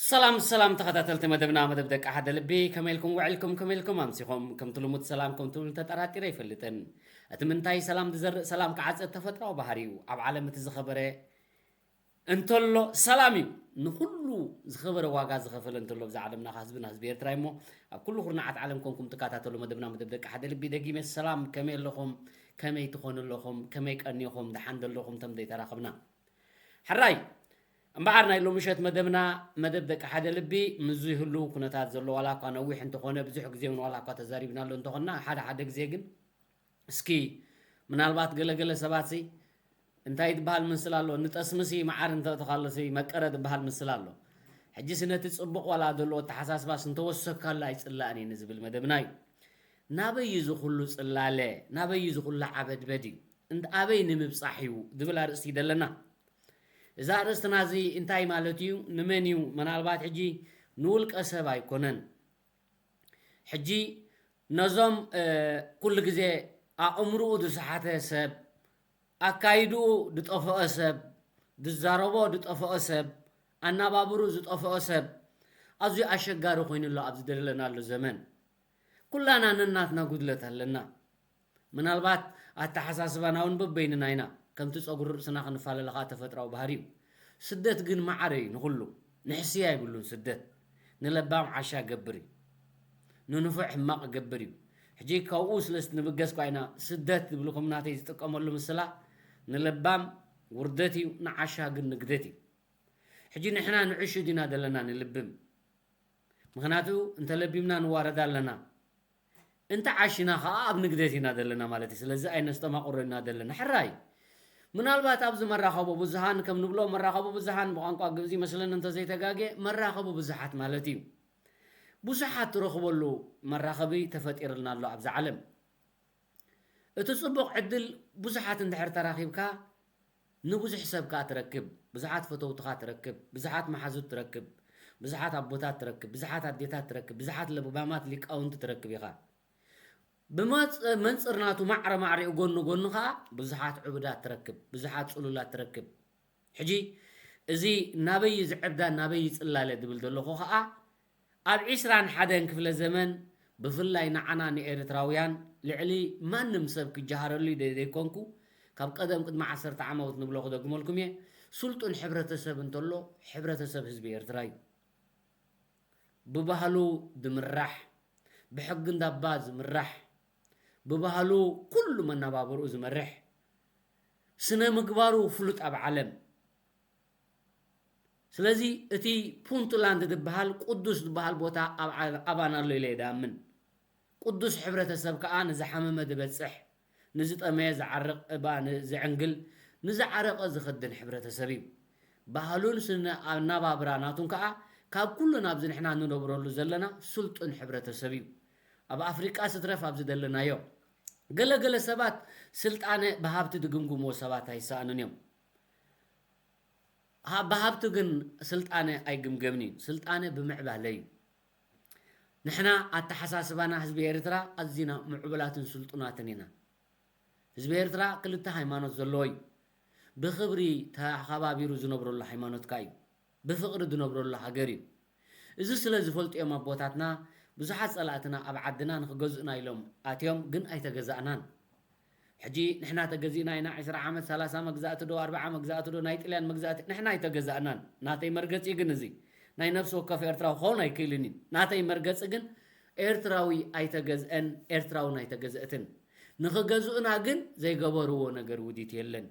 ሰላም ሰላም ተኸታተልቲ መደብና፣ መደብ ደቂ ሓደ ልቢ፣ ከመይ ኢልኩም ውዕልኩም? ከመይ ኢልኩም ኣምሲኹም? ከምቲ ልሙድ ሰላም ከም ትብሉ ተጠራጢረ ኣይፈልጥን። እቲ ምንታይ ሰላም ዝዘርእ ሰላም ክዓጽድ ተፈጥራዊ ባህሪ እዩ። ኣብ ዓለም እቲ ዝኸበረ እንተሎ ሰላም እዩ። ንኹሉ ዝኸበረ ዋጋ ዝኸፈለ እንተሎ ብዛ ዓለምና፣ ህዝብና ህዝቢ ኤርትራ እዩ። እሞ ኣብ ኩሉ ኩርናዓት ዓለም ኮንኩም ትከታተሉ መደብና፣ መደብ ደቂ ሓደ ልቢ፣ ደጊመ ሰላም፣ ከመይ ኣለኹም? ከመይ ትኾኑ ኣለኹም? ከመይ ቀኒኹም? ደሓን ዶ ኣለኹም? ተም ዘይተራኸብና ሕራይ። እምበኣር ናይ ሎምሸት መደብና፣ መደብ ደቂ ሓደ ልቢ፣ ምዚ ህሉ ኩነታት ዘሎ ዋላ እኳ ነዊሕ እንተኾነ፣ ብዙሕ ግዜ እውን ዋላ እኳ ተዛሪብናሉ እንተኾንና፣ ሓደ ሓደ ግዜ ግን እስኪ ምናልባት ገለገለ ሰባት ሲ እንታይ ዝበሃል ምስል ኣሎ፣ ንጠስሚ ሲ መዓር እንተእትኻሉ ሲ መቀረ ዝበሃል ምስል ኣሎ። ሕጂ ሲ ነቲ ጽቡቕ ዋላ ዘለዎ ኣተሓሳስባ ሲ እንተወሰካሉ ኣይጽላእን እዩ ንዝብል መደብና እዩ። ናበይ እዩ እዚ ኩሉ ጽላለ? ናበይ እዩ እዚ ኩሉ ዓበድበድ እዩ? እንት-፣ ኣበይ ንምብጻሕ እዩ? ዝብል ኣርእስቲ እዩ ዘለና። እዛ ኣርእስትና እዚ እንታይ ማለት እዩ? ንመን እዩ? ምናልባት ሕጂ ንውልቀ ሰብ ኣይኮነን። ሕጂ ነዞም፣ እ፣ ኩሉ ግዜ ኣእምርኡ ዝሰሓተ ሰብ፣ ኣካይድኡ ዝጠፍኦ ሰብ፣ ዝዛረቦ ዝጠፍኦ ሰብ፣ ኣናባብሩ ዝጠፍኦ ሰብ ኣዝዩ ኣሸጋሪ ኮይኑ ኣሎ ኣብዚ ዘለናሉ ዘመን። ኩላና ነናትና ጉድለት ኣለና። ምናልባት ኣተሓሳስባና እውን በበይንና ኢና። ከምቲ ጸጉሪ ርእስና ክንፈላለ ከኣ ተፈጥራዊ ባህሪ እዩ። ስደት ግን ማዕረ እዩ ንኹሉ። ንሕስያ ኣይብሉን ስደት። ንለባም ዓሻ ገብር እዩ። ንንፉዕ ሕማቕ ገብር እዩ። ሕጂ ካብኡ ስለ ንብገስ እኳ ኢና ስደት ዝብልኩም ናተይ ዝጥቀመሉ ምስላ፣ ንለባም ውርደት እዩ፣ ንዓሻ ግን ንግደት እዩ። ሕጂ ንሕና ንዕሹ ዲና ዘለና ንልብም? ምኽንያቱ እንተለቢምና ንዋረድ ኣለና። እንተ ዓሽና ኸዓ ኣብ ንግደት ኢና ዘለና ማለት እዩ። ስለዚ ኣይነስተማቕሮ ኢና ዘለና። ሕራይ። ምናልባት ኣብዚ መራኸቦ ብዙሃን ከም ንብሎ፣ መራኸቦ ብዙሃን ብቋንቋ ግእዝ ይመስለኒ እንተዘይተጋግየ፣ መራኸቢ ብዙሓት ማለት እዩ። ብዙሓት ትረኽበሉ መራኸቢ ተፈጢርልና ኣሎ ኣብዛ ዓለም። እቲ ጽቡቕ ዕድል ብዙሓት እንድሕር ተራኺብካ፣ ንብዙሕ ሰብ ከኣ ትረክብ፣ ብዙሓት ፈተውትኻ ትረክብ፣ ብዙሓት መሓዙት ትረክብ፣ ብዙሓት ኣቦታት ትረክብ፣ ብዙሓት ኣዴታት ትረክብ፣ ብዙሓት ለባማት ሊቃውንቲ ትረክብ ኢኻ። ብመጽ-፣ መንጽር ናቱ ማዕረ ማዕሪኡ ጎኒ ጎኒ ከኣ ብዙሓት ዕቡዳት ትረክብ፣ ብዙሓት ጽሉላት ትረክብ። ሕጂ እዚ ናበይ ዝዕብዳ ናበይ ይጽላለ ዝብል ዘለኹ ከኣ ኣብ ዒስራን ሓደን ክፍለ ዘመን ብፍላይ ንዓና ንኤርትራውያን ልዕሊ ማንም ሰብ ክጀሃረሉ ደ-፣ ዘይኮንኩ ካብ ቀደም ቅድሚ ዓሰርተ ዓመት ንብሎ ክደግመልኩም እየ። ስልጡን ሕብረተሰብ እንተሎ ሕብረተሰብ ህዝቢ ኤርትራ እዩ። ብባህሉ ዝምራሕ፣ ብሕጊ እንዳባ ዝምራሕ፣ ብባህሉ ኩሉ መነባብርኡ ዝመርሕ፣ ስነ ምግባሩ ፍሉጥ ኣብ ዓለም። ስለዚ እቲ ፑንትላንድ ዝበሃል ቅዱስ ዝበሃል ቦታ ኣብ ዓ-፣ ኣባና ኣሎ ኢለ እየ ዝኣምን። ቅዱስ ሕብረተሰብ ከኣ ንዝሓመመ ዝበጽሕ፣ ንዝጠመየ ዝዓርቕ፣ እባ ንዝዕንግል፣ ንዝዓረቐ ዝኸድን ሕብረተሰብ እዩ። ባህሉን ስነ ኣናባብራ ናቱን ከኣ ካብ ኩሉን ኣብዚ ንሕና ንነብረሉ ዘለና ስልጡን ሕብረተሰብ እዩ። ኣብ ኣፍሪቃ ስትረፍ ኣብዚ ዘለናዮ። ገለ ገለ ሰባት ስልጣነ ብሃብቲ ዝግምግምዎ ሰባት ኣይሰኣኑን እዮም። ሃ-፣ ብሃብቲ ግን ስልጣነ ኣይግምገምን እዩ። ስልጣነ ብምዕባለ እዩ። ንሕና ኣተሓሳስባና ህዝቢ ኤርትራ ኣዚና ምዕቡላትን ስልጡናትን ኢና። ህዝቢ ኤርትራ ክልተ ሃይማኖት ዘለዎ እዩ። ብኽብሪ ተኸባቢሩ ዝነብረሉ ሃይማኖት ከኣ እዩ። ብፍቕሪ ዝነብረሉ ሃገር እዩ። እዚ ስለ ዝፈልጡ እዮም ኣቦታትና ብዙሓት ጸላእትና ኣብ ዓድና ንኽገዝኡና ኢሎም ኣትዮም፣ ግን ኣይተገዛእናን። ሕጂ ንሕና ተገዚእና ኢና፣ ዕስራ ዓመት፣ ሰላሳ መግዛእቲ ዶ፣ ኣርብዓ መግዛእቲ ዶ፣ ናይ ጥልያን መግዛእቲ፣ ንሕና ኣይተገዛእናን። ናተይ መርገጺ ግን እዚ ናይ ነፍሲ ወከፍ ኤርትራዊ ክኸውን ኣይክእልን እዩ። ናተይ መርገጺ ግን ኤርትራዊ ኣይተገዝአን፣ ኤርትራውን ኣይተገዝአትን። ንኽገዝኡና ግን ዘይገበርዎ ነገር ውዲት የለን።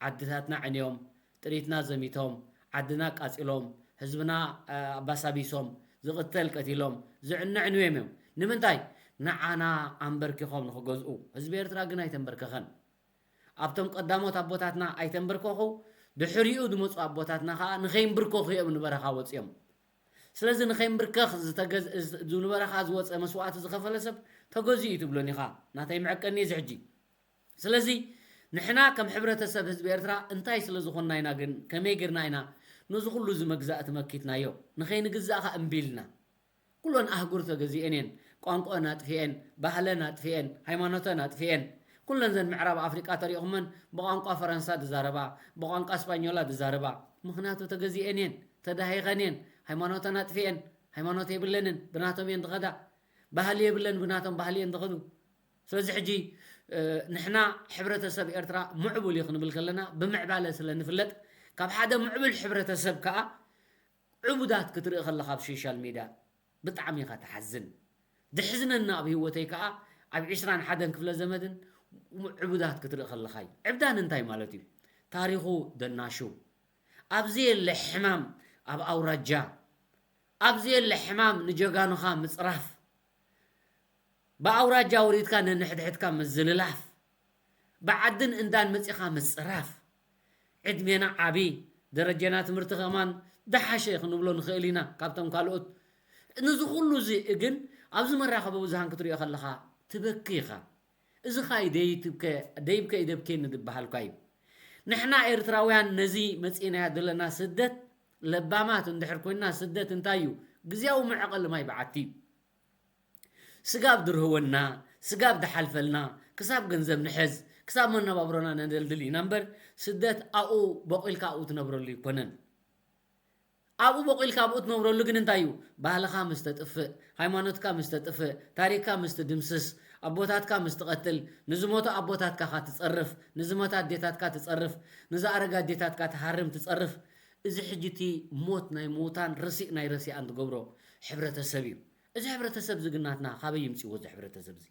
ዓድታትና ዕንዮም፣ ጥሪትና ዘሚቶም፣ ዓድና ኣቃጺሎም፣ ህዝብና፣ እ፣ ኣባሳቢሶም፣ ዝቕተል ቀቲሎም፣ ዝዕነ ዕንዮም እዮም። ንምንታይ? ንዓና ኣንበርኪኾም ንኽገዝኡ። ህዝቢ ኤርትራ ግን ኣይተንበርከኸን። ኣብቶም ቀዳሞት ኣቦታትና ኣይተንበርከኹ፣ ድሕሪኡ ዝመጹ ኣቦታትና ኸኣ ንኸይንብርከኹ እዮም ንበረኻ ወጺኦም። ስለዚ ንኸይንብርከኽ ዝተገዝ-፣ ዝ-፣ ንበረኻ ዝወጸ መስዋእቲ ዝኸፈለ ሰብ ተገዚኡ እዩ ትብሎኒ ኢኻ። ናተይ መዐቀኒ እዚ ሕጂ። ስለዚ ንሕና ከም ሕብረተሰብ ህዝቢ ኤርትራ እንታይ ስለ ዝኾንና ኢና ግን፣ ከመይ ጌርና ኢና ነዚ ኩሉ እዚ መግዛእቲ መኪትናዮ? ንኸይንግዛእ ኸኣ እምቢ ኢልና። ኩለን ኣህጉር ተገዚአን እየን። ቋንቋን ኣጥፊአን፣ ባህለን ኣጥፊአን፣ ሃይማኖተን ኣጥፊአን። ኩለን ዘን ምዕራብ ኣፍሪቃ ተሪእኹመን ብቋንቋ ፈረንሳ ዝዛረባ፣ ብቋንቋ ስፓኞላ ዝዛረባ። ምኽንያቱ ተገዚአን እየን፣ ተዳሂኸን እየን፣ ሃይማኖተን ኣጥፊኤን፣ ሃይማኖት የብለንን፣ ብናቶም እየን ዝኸዳ። ባህሊ የብለን፣ ብናቶም ባህሊ እየን ዝኸዱ። ስለዚ ሕጂ ንሕና ሕብረተሰብ ኤርትራ ምዕቡል እዩ ክንብል ከለና ብምዕባለ ስለ ንፍለጥ፣ ካብ ሓደ ምዕቡል ሕብረተሰብ ከኣ ዕቡዳት ክትርኢ ከለኻ ኣብ ሶሻል ሚድያ ብጣዕሚ ኢኻ ትሓዝን። ድሕዝነና ኣብ ህይወተይ ከኣ ኣብ ዕስራን ሓደን ክፍለ ዘመድን ዕቡዳት ክትርኢ ከለኻ እዩ። ዕብዳን እንታይ ማለት እዩ? ታሪኹ ደናሹ። ኣብ ዘየለ ሕማም ኣብ ኣውራጃ፣ ኣብ ዘየለ ሕማም ንጀጋኑኻ ምጽራፍ፣ ብኣውራጃ ወሪድካ ነንሕድሕድካ ምዝልላፍ፣ ብዓድን እንዳን መጺኻ ምጽራፍ። ዕድሜና ዓቢ፣ ደረጃና ትምህርቲ ከማን ደሓሸ ክንብሎ ንኽእል ኢና ካብቶም ካልኦት። ነዚ ኩሉ እዚ ግን ኣብዚ መራኸቢ ብዙሃን ክትሪኦ ከለኻ ትበኪ ኢኻ። እዚ ኻይ ደይትብከ ደይብከ ይደብኬኒ ዝበሃልኳ እዩ። ንሕና ኤርትራውያን ነዚ መጺእናዮ ዘለና ስደት ለባማት እንድሕር ኮይንና ስደት እንታይ እዩ? ግዝያዊ መዕቐሊ ማይ በዓቲ እዩ። ስጋብ ድርህወና፣ ስጋብ ድሓልፈልና፣ ክሳብ ገንዘብ ንሕዝ፣ ክሳብ መነባብሮና ነደልድል ኢና እምበር ስደት ኣብኡ በቂልካ ኣብኡ ትነብረሉ ኣይኮነን። ኣብኡ በቂልካ ኣብኡ ትነብረሉ ግን እንታይ እዩ? ባህልኻ ምስ ተጥፍእ፣ ሃይማኖትካ ምስ ተጥፍእ፣ ታሪክካ ምስ ትድምስስ፣ ኣቦታትካ ምስ ትቐትል፣ ንዝሞቱ ኣቦታትካ ኻ ትጸርፍ፣ ንዝሞታ ኣዴታትካ ትጸርፍ፣ ንዝኣረጋ ኣዴታትካ ትሃርም ትጸርፍ። እዚ ሕጂ እቲ ሞት ናይ ምዉታን ርሲእ ናይ ረሲኣን ትገብሮ ሕብረተሰብ እዩ። እዚ ሕብረተሰብ እዚ ግን ናትና ካበይ ይምጽእዎ? እዚ ሕብረተሰብ እዚ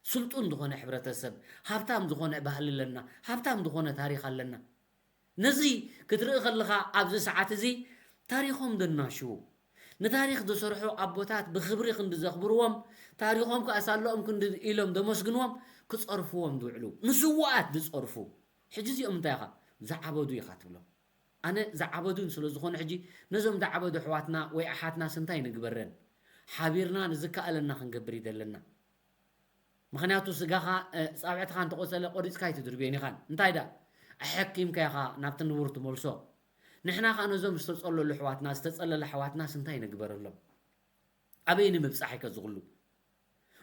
ስልጡን ዝኾነ ሕብረተሰብ፣ ሃብታም ዝኾነ ባህሊ ኣለና፣ ሃብታም ዝኾነ ታሪኽ ኣለና። ነዚ ክትርኢ ከለኻ ኣብዚ ሰዓት እዚ ታሪኾም ደናሽዉ። ንታሪኽ ዝሰርሑ ኣቦታት ብኽብሪ ክንዲ ዘኽብርዎም፣ ታሪኾም ከኣ ሳለኦም ክንዲ ኢሎም ዘመስግንዎም ክጸርፍዎም ዝውዕሉ፣ ንስዉኣት ዝጸርፉ። ሕጂ እዚኦም እንታይ ኢኻ? ዝዓበዱ ኢኻ ትብሎም። ኣነ ዝዓበዱን ስለ ዝኾኑ ሕጂ ነዞም ዝዓበዱ ኣሕዋትና ወይ ኣሓትናስ እንታይ ንግበረን? ሓቢርና ንዝከኣለና ክንገብር እዩ ዘለና። ምኽንያቱ ስጋኻ፣ እ፣ ጻብዕትኻ እንተቆሰለ ቆሪጽካ ኣይትድርብዮን ኢኻን። እንታይ ደኣ? ኣሐኪምካ ኢኻ ናብቲ ንቡር ትመልሶ። ንሕና ኸኣ ነዞም ዝተጸለሉ ኣሕዋትና፣ ዝተጸለለ ኣሕዋትናስ እንታይ ንግበረሎም? ኣበይ ንምብጻሕ እዩ ከዚ ኩሉ?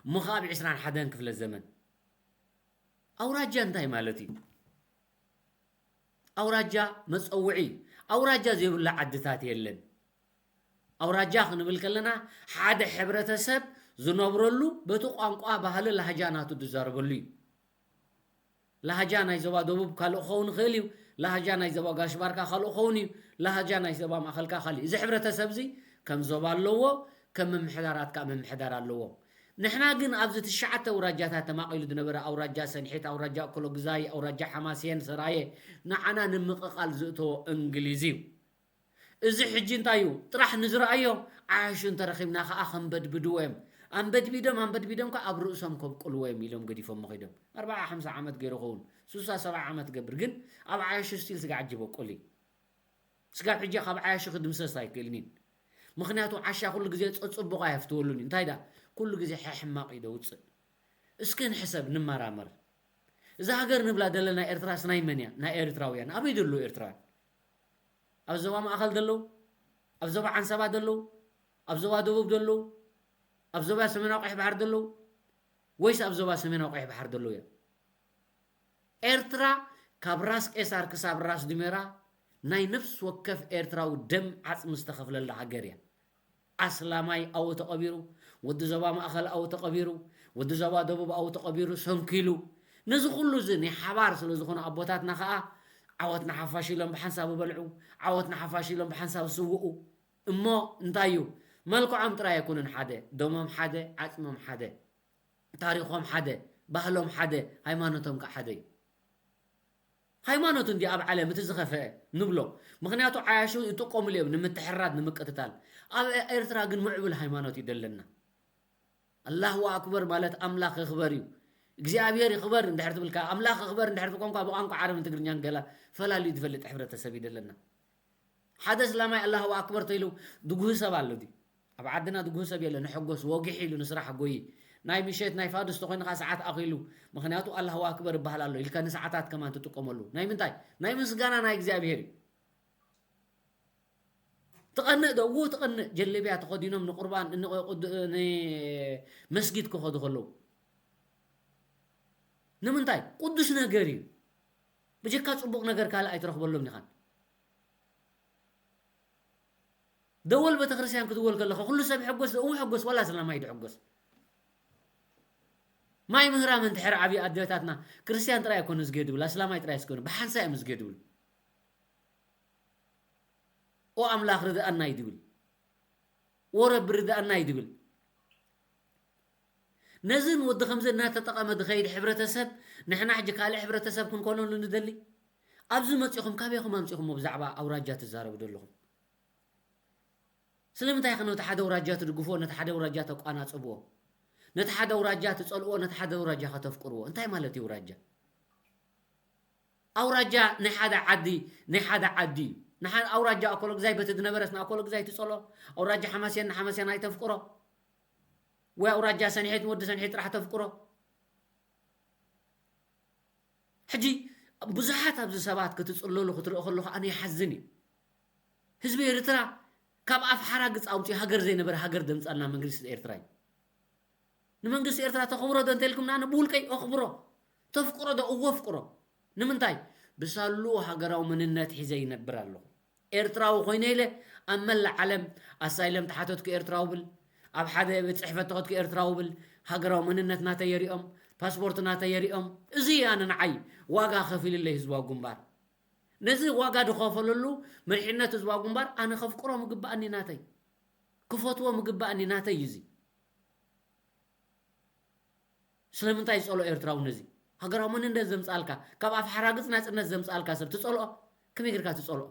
እሞ ኸኣ ኣብ ዕስራን ሓደን ክፍለ ዘመን ኣውራጃ እንታይ ማለት እዩ? ኣውራጃ መጸውዒ እዩ። ኣውራጃ ዘይብሉ ዓድታት የለን። ኣውራጃ ክንብል ከለና ሓደ ሕብረተሰብ ዝነብረሉ በቲ ቋንቋ፣ ባህሊ፣ ላህጃ ናቱ ዝዛረበሉ እዩ። ላህጃ ናይ ዞባ ደቡብ ካልእ ክኸውን ይኽእል እዩ። ላህጃ ናይ ዞባ ጋሽ ባርካ ካልእ ክኸውን እዩ። ላህጃ ናይ ዞባ ማእኸል ከኣ ካልእ እዩ። እዚ ሕብረተሰብ እዚ ከም ዞባ ኣለዎ፣ ከም ምምሕዳራት ከኣ ምምሕዳር ኣለዎ። ንሕና ግን ኣብዚ ትሽዓተ ኣውራጃታት ተማቒሉ ዝነበረ ኣውራጃ ሰንሒት፣ ኣውራጃ እኮሎግዛይ፣ ኣውራጃ ሓማሴን፣ ሰራየ ንዓና ንምቕቓል ዝእተዎ እንግሊዝ እዩ። እዚ ሕጂ እንታይ እዩ? ጥራሕ ንዝረኣዮ ዓያሹ እንተረኺብና ከኣ ከንበድብድዎ እዮም። ኣንበድቢዶም፣ ኣንበድቢዶም ከኣ ኣብ ርእሶም ከብቁልዎ እዮም ኢሎም ገዲፎሞ ከይዶም። ኣርብዓ ሓምሳ ዓመት ገይሩ ኸውን፣ ስሳ ሰብዓ ዓመት ገብር፣ ግን ኣብ ዓያሹ ስቲል ስጋዕ ሕጂ በቁል እዩ። ስጋብ ሕጂ ካብ ዓያሹ ክድምሰስ ኣይክእልን እዩ። ምኽንያቱ ዓሻ ኩሉ ግዜ ጸጽቡቕ ኣየፍትወሉን እዩ። እንታይ ደኣ? ኩሉ ግዜ ሕሕማቕ እዩ ደውጽእ። እስኪ ንሕሰብ፣ ንመራመር። እዛ ሃገር ንብላ ዘለና ኤርትራስ ናይ መን እያ? ናይ ኤርትራውያን። ኣበይ ዘለዉ ኤርትራውያን? ኣብ ዞባ ማእከል ዘለዉ? ኣብ ዞባ ዓንሰባ ዘለዉ? ኣብ ዞባ ደቡብ ዘለዉ? ኣብ ዞባ ሰሜናዊ ቀይሕ ባሕሪ ዘለዉ? ወይስ ኣብ ዞባ ሰሜናዊ ቀይሕ ባሕሪ ዘለዉ እዮም? ኤርትራ ካብ ራስ ቄሳር ክሳብ ራስ ዱሜራ ናይ ነፍሲ ወከፍ ኤርትራዊ ደም ዓጽሚ ዝተኸፍለላ ሃገር እያ። ኣስላማይ ኣብኡ ተቐቢሩ፣ ወዲ ዞባ ማእከል ኣብኡ ተቐቢሩ፣ ወዲ ዞባ ደቡብ ኣብኡ ተቐቢሩ፣ ሰንኪሉ። ነዚ ኩሉ እዚ ናይ ሓባር ስለ ዝኾኑ ኣቦታትና ከኣ ዓወት ንሓፋሽ ኢሎም ብሓንሳብ ይበልዑ፣ ዓወት ንሓፋሽ ኢሎም ብሓንሳብ ይስውኡ። እሞ እንታይ እዩ? መልክዖም ጥራይ ኣይኮኑን ሓደ፣ ደሞም ሓደ፣ ዓጽሞም ሓደ፣ ታሪኾም ሓደ፣ ባህሎም ሓደ፣ ሃይማኖቶም ከኣ ሓደ እዩ። ሃይማኖት እንዲ ኣብ ዓለም እቲ ዝኸፍአ ንብሎ። ምኽንያቱ ዓያሹ ይጥቀሙሉ እዮም ንምትሕርራድ፣ ንምቅትታል። ኣብ ኤርትራ ግን ምዕቡል ሃይማኖት እዩ ዘለና። ኣላሁ ኣክበር ማለት ኣምላኽ ይኽበር እዩ። እግዚኣብሔር ይኽበር እንድሕር ትብል ከኣ፣ ኣምላኽ ይኽበር እንድሕር ትብል ቋንቋ ብቋንቋ ዓረብን ትግርኛን ገላ ፈላልዩ ዝፈልጥ ሕብረተሰብ እዩ ዘለና። ሓደ እስላማይ ኣላሁ ኣክበር ተይሉ ድጉህ ሰብ ኣሎ ድዩ? ኣብ ዓድና ድጉህ ሰብ የለ፣ ንሕጎስ፣ ወጊሕ ኢሉ ንስራሕ ጎይ። ናይ ምሸት ናይ ፋዱስ ተኾይኑ ኸዓ ሰዓት ኣኺሉ፣ ምኽንያቱ ኣላሁ ኣክበር ይበሃል ኣሎ ኢልካ ንሰዓታት ከማን ትጥቀመሉ። ናይ ምንታይ? ናይ ምስጋና ናይ እግዚኣብሔር እዩ። ትቐንእ ዶ? እዎ ትቐንእ። ጀለብያ ተኸዲኖም ንቁርባን፣ ን-፣ ንመስጊድ ክኸዱ ከለዉ። ንምንታይ? ቅዱስ ነገር እዩ። ብጀካ ጽቡቕ ነገር ካልእ ኣይትረኽበሎም ኢኻን። ደወል ቤተክርስትያን ክትወል ከለኻ ኩሉ ሰብ ይሕጎስ፣ እው ሕጎስ፣ ዋላ ኣስላማይ ድሕጎስ። ማይ ምህራም እንድሕር ዓብዩ ኣዴታትና፣ ክርስትያን ጥራይ ኣይኮነ ዝገድብል፣ ኣስላማይ ጥራይ ስኮነ፣ ብሓንሳ እዮም ዝገድብሉ። ኦ ኣምላኽ ርድኣና እዩ ድብል። ኦ ረቢ ርድኣና እዩ ድብል። ነዝን ወዲ ከምዚ እናተጠቐመ ዝኸይድ ሕብረተሰብ፣ ንሕና ሕጂ ካልእ ሕብረተሰብ ክንኮነሉ ንደሊ? ኣብዚ መጺኹም ካበይኹም ኣምጺኹሞ ብዛዕባ ኣውራጃ ትዛረቡ ዘለኹም? ስለምንታይ ኢኹም ነቲ ሓደ ኣውራጃ ትድግፍዎ፣ ነቲ ሓደ ኣውራጃ ተቋናጽብዎ? ነቲ ሓደ ኣውራጃ ትጸልእዎ፣ ነቲ ሓደ ኣውራጃ ከተፍቅርዎ? እንታይ ማለት እዩ ኣውራጃ? ኣውራጃ ናይ ሓደ ዓዲ፣ ናይ ሓደ ዓዲ እዩ። ንሓ-፣ ኣውራጃ ኣኮለግዛይ በቲ ዝነበረስ ንኣኮለግዛይ ትጸልኦ፣ ኣውራጃ ሓማሴን ንሓማሴን ኣይተፍቅሮ፣ ወይ ኣውራጃ ሰንሒት ንወዲ ሰንሒት ጥራሕ ተፍቅሮ። ሕጂ ብዙሓት ኣብዚ ሰባት ክትጽለሉ ክትርኢ ከለኹ ኣነ ይሓዝን እዩ። ህዝቢ ኤርትራ ካብ ኣፍ ሓራግጽ ኣውጺኡ ሃገር ዘይነበረ ሃገር ዘምጻልና መንግስቲ ኤርትራ እዩ። ንመንግስቲ ኤርትራ ተኽብሮ ዶ እንተልኩምና፣ ኣነ ብውልቀይ ኣኽብሮ። ተፍቅሮ ዶ? እወ ኣፍቅሮ። ንምንታይ? ብሳሉ ሃገራዊ መንነት ሒዘ ይነብር ኣለኹ። ኤርትራዊ ኮይነ ኢለ ኣብ መላእ ዓለም ኣሳይለም ተሓተትኩ ኤርትራዊ ብል፣ ኣብ ሓደ ቤት ጽሕፈት ተኸትኩ ኤርትራዊ ብል፣ ሃገራዊ መንነት ናተይ የሪኦም፣ ፓስፖርት ናተይ የሪኦም። እዚ ኣነ ንዓይ ዋጋ ከፊልለይ ህዝባዊ ግንባር። ነዚ ዋጋ ዝኸፈለሉ መሪሕነት ህዝባዊ ግንባር ኣነ ከፍቅሮ ምግባእኒ ናተይ፣ ክፈትዎ ምግባእኒ ናተይ እዩ እዚ። ስለምንታይ ዝጸልኦ ኤርትራዊ ነዚ? ሃገራዊ መንነት ዘምጻልካ፣ ካብ ኣፍ ሓራግጽ ናጽነት ዘምጻልካ ሰብ ትጸልኦ? ከመይ ጌርካ ትጸልኦ?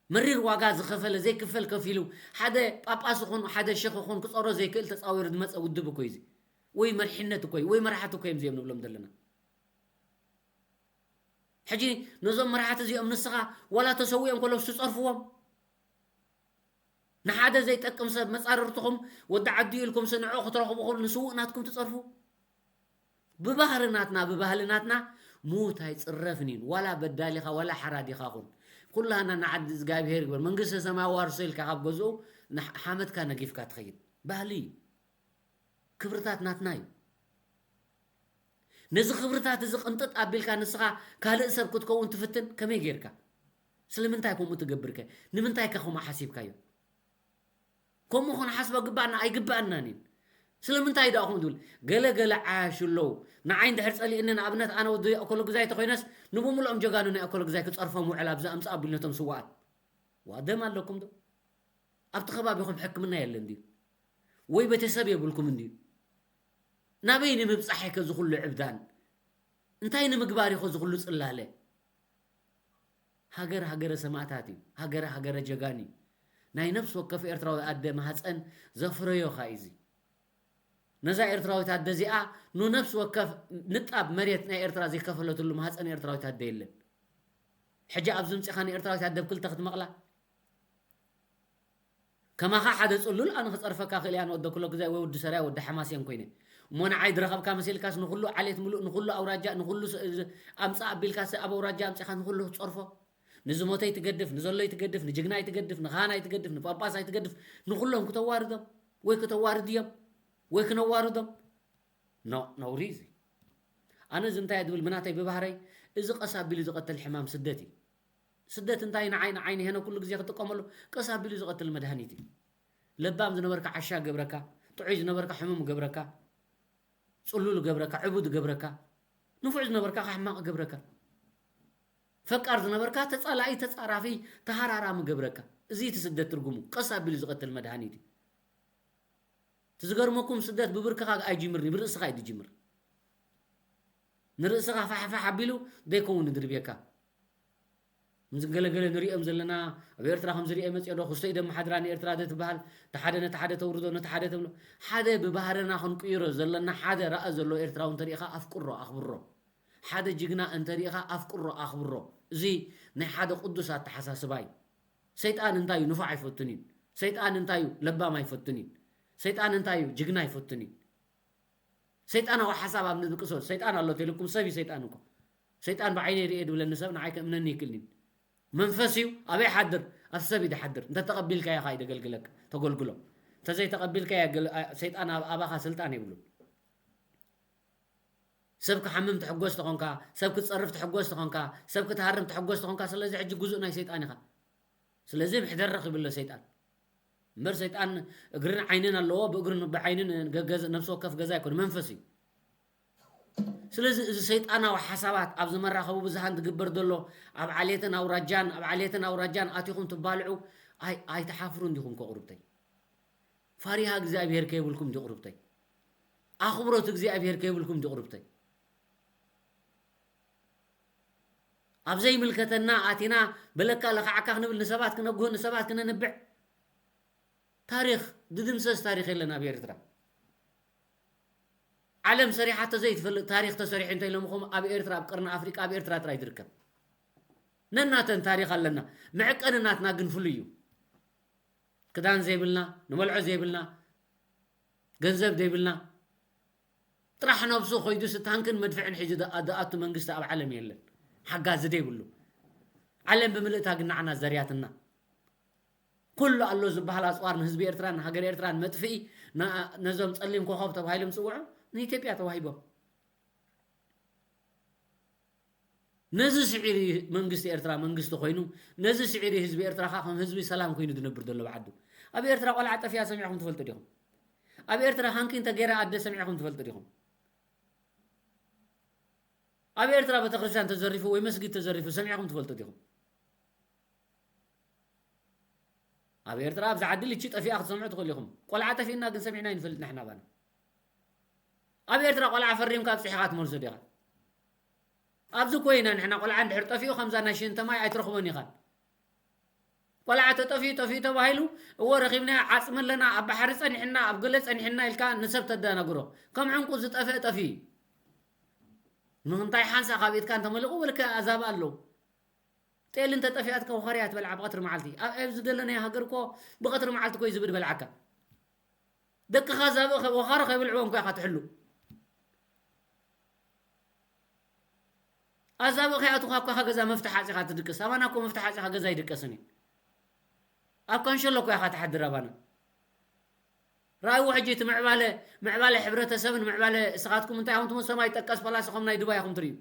መሪር ዋጋ ዝኸፈለ፣ ዘይክፈል ከፊሉ፣ ሓደ ጳጳስ ይኹን ሓደ ሸኽ ይኹን ክጸሮ ዘይክእል ተጻዊሩ ዝመጸ ውድብ እኮ እዩ እዚ። ወይ መሪሕነት እኮ እዩ፣ ወይ መራሕቲ እኮ እዮም እዚኦም ንብሎም ዘለና። ሕጂ ነዞም መራሕቲ እዚኦም ንስኻ ዋላ ተሰዊኦም ከለውስ ትጸርፍዎም? ንሓደ ዘይጠቅም ሰብ መጻርርትኹም ወዲ ዓዲ ኢልኩም ስንዖ ክትረኽቡ ከሉ ንስዉእ ናትኩም ትጸርፉ? ብባህሪ ናትና፣ ብባህሊ ናትና ሙት ኣይጽረፍን እዩ። ዋላ በዳሊኻ፣ ዋላ ሓራዲኻ ኩን። ኩላህና ንዓዲ እግዚኣብሄር ይግበር። መንግስተ ሰማይ ዋርሶ ኢልካ ካብ ገዝኡ ንሓ-፣ ሓመድካ ነጊፍካ ትኸይድ። ባህሊ እዩ። ክብርታት ናትና እዩ። ነዚ ክብርታት እዚ ቅንጥጥ ኣቢልካ ንስኻ ካልእ ሰብ ክትከውን ትፍትን ከመይ ጌርካ? ስለምንታይ ከምኡ ትገብርከ? ንምንታይ ከ ከምኡ ሓሲብካዮ? ከምኡ ክንሓስባ ግባእና ኣይግባእናን እዩ። ስለምንታይ ደኣ ከምኡ ትብል? ገለ ገለ ዓያሹ ኣለዉ። ንዓይ እንድሕር ጸሊእኒ፣ ንኣብነት ኣነ ወዲ ኣኮለጉዛይ ተኾይነስ፣ ንብምልኦም ጀጋኑ ናይ ኣኮለጉዛይ ክጸርፎም ውዕል ኣብዚ ኣምጽእ ኣቢሉ ነቶም ስዋኣት። ዋ ደም ኣለኩም ዶ? ኣብቲ ከባቢኹም ሕክምና የለን ድዩ? ወይ ቤተሰብ የብልኩም እንድዩ? ናበይ ንምብጻሕ እዩ ከዚ ኩሉ ዕብዳን? እንታይ ንምግባር እዩ ከዚ ኩሉ ጽላለ? ሃገር ሃገረ ሰማእታት እዩ። ሃገረ ሃገረ ጀጋን እዩ። ናይ ነፍሲ ወከፍ ኤርትራዊ ኣደ ማህጸን ዘፍረዮ ኸኣ እዩ እዚ። ነዛ ኤርትራዊት ኣደ እዚኣ ንነፍሲ ወከፍ ንጣብ መሬት ናይ ኤርትራ ዘይከፈለትሉ ማህጸን ኤርትራዊት ኣደ የለን። ሕጂ ኣብዚ ምጺኻ ንኤርትራዊት ኣደ ብክልተ ክትመቕላ? ከማኻ ሓደ ጽሉል ኣነ ክጸርፈካ ክእል እያ፣ ንወዲ ኣኮለጉዛይ ወይ ወዲ ሰራየ ወዲ ሓማሴን ኮይነ። እሞ ንዓይ ዝረኸብካ መሲልካስ ንኹሉ ዓሌት ምሉእ፣ ንኹሉ ኣውራጃ፣ ንኹሉ ስ-፣ ዝ-፣ ኣምጻእ ኣቢልካስ ኣብ ኣውራጃ ኣምጺኻ ንኹሉ ክትጸርፎ? ንዝሞተይ ትገድፍ፣ ንዘሎይ ትገድፍ፣ ንጅግናይ ትገድፍ፣ ንኻህናይ ትገድፍ፣ ንጳጳሳይ ትገድፍ፣ ንኹሎም ክተዋርዶም ወይ ክተዋርድዮም ወይ ክነዋርዶም? ኖ፣ ነውሪ እዚ። ኣነ እዚ እንታይ እየ ዝብል ብናተይ ብባህረይ፣ እዚ ቀስ ኣቢሉ ዝቐትል ሕማም ስደት እዩ። ስደት እንታይ ንዓይ፣ ንዓይ ንሄኖክ ኩሉ ግዜ ክጥቀመሉ፣ ቀስ ኣቢሉ ዝቐትል መድሃኒት እዩ። ለባም ዝነበርካ ዓሻ ገብረካ፣ ጥዑይ ዝነበርካ ሕሙም ገብረካ፣ ጽሉል ገብረካ፣ ዕቡድ ገብረካ፣ ንፉዕ ዝነበርካ ከኣ ሕማቕ ገብረካ፣ ፈቃር ዝነበርካ ተጻላኢ፣ ተጻራፊ፣ ተሃራራሚ ገብረካ። እዚ እቲ ስደት ትርጉሙ፣ ቀስ ኣቢሉ ዝቐትል መድሃኒት እዩ። እቲ ዝገርመኩም ስደት ብብርክኻ ኣይጅምርን እዩ፣ ብርእስኻ እዩ ዝጅምር። ንርእስኻ ፋሕፋሕ ኣቢሉ ዘይከውን ይድርብየካ። ከምዚ ገለገለ ንሪኦም ዘለና ኣብ ኤርትራ ከምዚ ሪኤ መፅኦ ዶ ክስቶ ኢደ መሓድራ ንኤርትራ ዶ ትበሃል፣ እቲ ሓደ ነቲ ሓደ ተውርዶ፣ ነቲ ሓደ ተብሎ። ሓደ ብባህርና ክንቅይሮ ዘለና ሓደ ረኣ ዘሎ ኤርትራዊ እንተሪኢኻ ኣፍቅሮ፣ ኣኽብሮ። ሓደ ጅግና እንተሪኢኻ ኣፍቅሮ፣ ኣኽብሮ። እዚ ናይ ሓደ ቅዱስ ኣተሓሳስባ እዩ። ሰይጣን እንታይ እዩ ንፉዕ ኣይፈቱን እዩ። ሰይጣን እንታይ እዩ ለባም ኣይፈቱን እዩ። ሰይጣን እንታይ እዩ ጅግና ኣይፈቱን እዩ። ሰይጣናዊ ሓሳብ ኣብ ንድቅሶ ሰይጣን ኣሎ ተልኩም ሰብ እዩ ሰይጣን እኮ። ሰይጣን ብዓይነይ ርኤ ድብለኒ ሰብ ንዓይ ከእምነኒ ይክእልኒ። መንፈስ እዩ ኣበይ ሓድር ኣብ ሰብ እዩ ድሓድር። እንተ ተቐቢልካዮ ኸኣ እዩ ደገልግለካ ተገልግሎ። እንተ ዘይተቐቢልካዮ ገል-፣ ኣ-፣ ሰይጣን ኣብ-፣ ኣባኻ ስልጣን የብሉን። ሰብ ክሓምም ትሕጎስ ተኾንካ፣ ሰብ ክትጸርፍ ትሕጎስ ተኾንካ፣ ሰብ ክትሃርም ትሕጎስ ተኾንካ፣ ስለዚ ሕጂ ጉዙእ ናይ ሰይጣን ኢኻ። ስለዚ ምሕደር ረኺቡ ኣሎ ሰይጣን። እምበር ሰይጣን እግርን ዓይንን ኣለዎ፣ ብእግርን ብዓይንን ገ-፣ ገዛ፣ ነፍሲ ወከፍ ገዛ ኣይኮነ፣ መንፈስ እዩ። ስለዚ እዚ ሰይጣናዊ ሓሳባት ኣብዚ መራኸቢ ብዙሃን ዝግበር ዘሎ፣ ኣብ ዓሌትን ኣውራጃን፣ ኣብ ዓሌትን ኣውራጃን ኣቲኹም ትባልዑ፣ ኣይ-፣ ኣይትሓፍሩን ዲኹም ከቕሩብተይ? ፈሪሃ እግዚኣብሔር ከይብልኩም ዲቕሩብተይ? ኣኽብሮት እግዚኣብሔር ከይብልኩም ዲቕሩብተይ? ኣብ ዘይምልከተና ኣቲና በለካ ለኻዕካ ክንብል፣ ንሰባት ክነጉህ፣ ንሰባት ክነንብዕ። ታሪኽ ድድምሰስ ታሪኽ የለን ኣብ ኤርትራ። ዓለም ሰሪሓቶ ዘይትፈልጥ ታሪኽ ተሰሪሑ እንተኢሎምኹም፣ ኣብ ኤርትራ፣ ኣብ ቀርኒ ኣፍሪቃ፣ ኣብ ኤርትራ ጥራይ ትርከብ። ነናተን ታሪኽ ኣለና። መዕቀኒ ናትና ግን ፍሉይ እዩ። ክዳን ዘይብልና፣ ንበልዖ ዘይብልና፣ ገንዘብ ዘይብልና፣ ጥራሕ ነብሱ ኮይዱስ ታንክን መድፍዕን ሒዙ ዳ-፣ ዝኣቱ መንግስቲ ኣብ ዓለም የለን። ሓጋዚ ዘይብሉ። ዓለም ብምልእታ ግን ንዓና ዘርያትና። ኩሉ ኣሎ ዝበሃል ኣጽዋር ንህዝቢ ኤርትራን ንሃገር ኤርትራን መጥፍኢ፣ ና-፣ ነዞም ጸሊም ኮኸብ ተባሂሎም ዝጽውዑ ንኢትዮጵያ ተዋሂቦም። ነዚ ስዒሪ መንግስቲ ኤርትራ መንግስቲ ኮይኑ፣ ነዚ ስዒሪ ህዝቢ ኤርትራ ከኣ ከም ህዝቢ ሰላም ኮይኑ ዝነብር ዘሎ ብዓዱ። ኣብ ኤርትራ ቆልዓ ጠፊኣ ሰሚዕኩም ትፈልጡ ዲኹም? ኣብ ኤርትራ ሃንኪን ተገይራ ኣደ ሰሚዕኩም ትፈልጡ ዲኹም? ኣብ ኤርትራ ቤተክርስትያን ተዘሪፉ ወይ መስጊድ ተዘሪፉ ሰሚዕኩም ትፈልጡ ዲኹም? ኣብ ኤርትራ ኣብዚ ዓዲ ልቺ ጠፊኣ ክትሰምዑ ትኽእሉ ኢኹም። ቆልዓ ጠፊእና ግን ሰሚዕና ኣይንፈልጥ ንሕና ባና። ኣብ ኤርትራ ቆልዓ ፈሪምካ ኣብጺሕኻ ትመልሶ ዲኻ? ኣብዚ ኮይና ንሕና ቆልዓ እንድሕር ጠፊኡ ከምዛ ናይ ሽንተ ማይ ኣይትረኽቦን ኢኻ። ቆልዓ ተጠፊኡ፣ ጠፊኡ ተባሂሉ፣ እወ ረኺብናዮ፣ ዓጽሚ ኣለና፣ ኣብ ባሕሪ ጸኒሕና፣ ኣብ ገለ ጸኒሕና ኢልካ ንሰብ ተደናግሮ። ከም ዕንቁ ዝጠፍአ ጠፊኡ። ንምንታይ ሓንሳእ ካብ ኢድካ እንተመሊቑ በልካ ኣዛብእ ኣለዉ። ጤል እንተጠፊኣትካ ወኻርያ ትበልዓ ብቐትሪ መዓልቲ። ኣብ፣ ኣብ ዝደለናዮ ሃገር እኮ ብቐትሪ መዓልቲ እኮ እዩ ዝብድ በልዓካ። ደቅኻ ኣዛብእ ከ-፣ ወኻሪ ከይበልዕዎ እንኳ ኢኻ ትሕሉ። ኣዛብእ ከይኣቱኻ እኳ ኢኻ ገዛ መፍትሕ ዓጺኻ ትድቅስ። ኣባና እኮ መፍትሕ ዓጺኻ ገዛ ኣይድቀስን እዩ። ኣብ ካንሸሎ እኮ ኢኻ ትሓድር ኣባና። ራእይዎ ሕጂ እቲ ምዕባለ፣ ምዕባለ ሕብረተሰብን ምዕባለ እስኻትኩም እንታይ ኢኹም ትመስሉ? ሰማይ ጠቀስ ፓላስ ኢኹም ናይ ዱባይ ኢኹም ትርእዩ።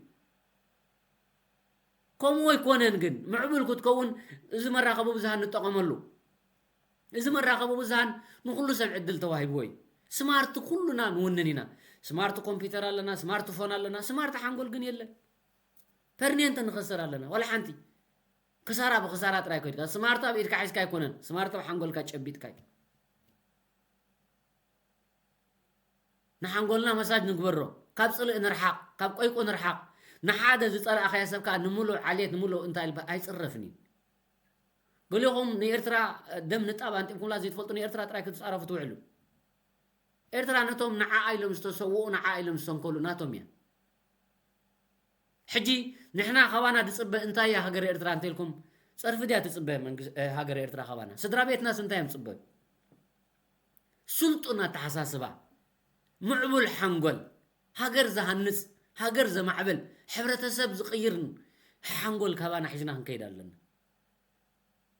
ከምኡ ኣይኮነን ግን፣ ምዕቡል ክትከውን እዚ መራኸቢ ብዙሃን ንጠቐመሉ። እዚ መራኸቢ ብዙሃን ንኹሉ ሰብ ዕድል ተዋሂብዎ እዩ። ስማርት ኩሉና ንውንን ኢና። ስማርት ኮምፒውተር ኣለና፣ ስማርት ፎን ኣለና፣ ስማርት ሓንጎል ግን የለን። ፐርኒየንት ንኸስር ኣለና፣ ዋላ ሓንቲ። ክሳራ ብክሳራ ጥራይ ኮይድካ። ስማርት ኣብ ኢድካ ሒዝካ ኣይኮነን፣ ስማርት ኣብ ሓንጎልካ ጨቢጥካ እዩ። ንሓንጎልና መሳጅ ንግበሮ። ካብ ጽልኢ ንርሓቕ፣ ካብ ቆይቆ ንርሓቕ። ንሓደ ዝጸላእኻዮ ሰብ ከኣ ንምሉእ ዓሌት፣ ንምሉእ እንታይ ኢልካ ኣይጽረፍን እዩ። ገሊኹም ንኤርትራ ደም ንጣብ ኣንጢብኩምላ ዘይትፈልጡ ንኤርትራ ጥራይ ክትጻረፉ ትውዕሉ። ኤርትራ ነቶም ንዓኣ ኢሎም ዝተሰውኡ፣ ንዓኣ ኢሎም ዝሰንከሉ ናቶም እያ። ሕጂ ንሕና ካባና ዝጽበ እንታይ እያ ሃገረ ኤርትራ እንተልኩም፣ ጸርፊ ድያ ትጽበ መንግስ-፣ እ፣ ሃገረ ኤርትራ ካባና? ስድራ ቤትናስ እንታይ እዮም ዝጽበዩ? ስልጡን ኣተሓሳስባ፣ ምዕቡል ሓንጎል፣ ሃገር ዝሃንጽ፣ ሃገር ዘማዕብል፣ ሕብረተሰብ ዝቕይር ሓንጎል ካባና ሒዝና ክንከይድ ኣለና።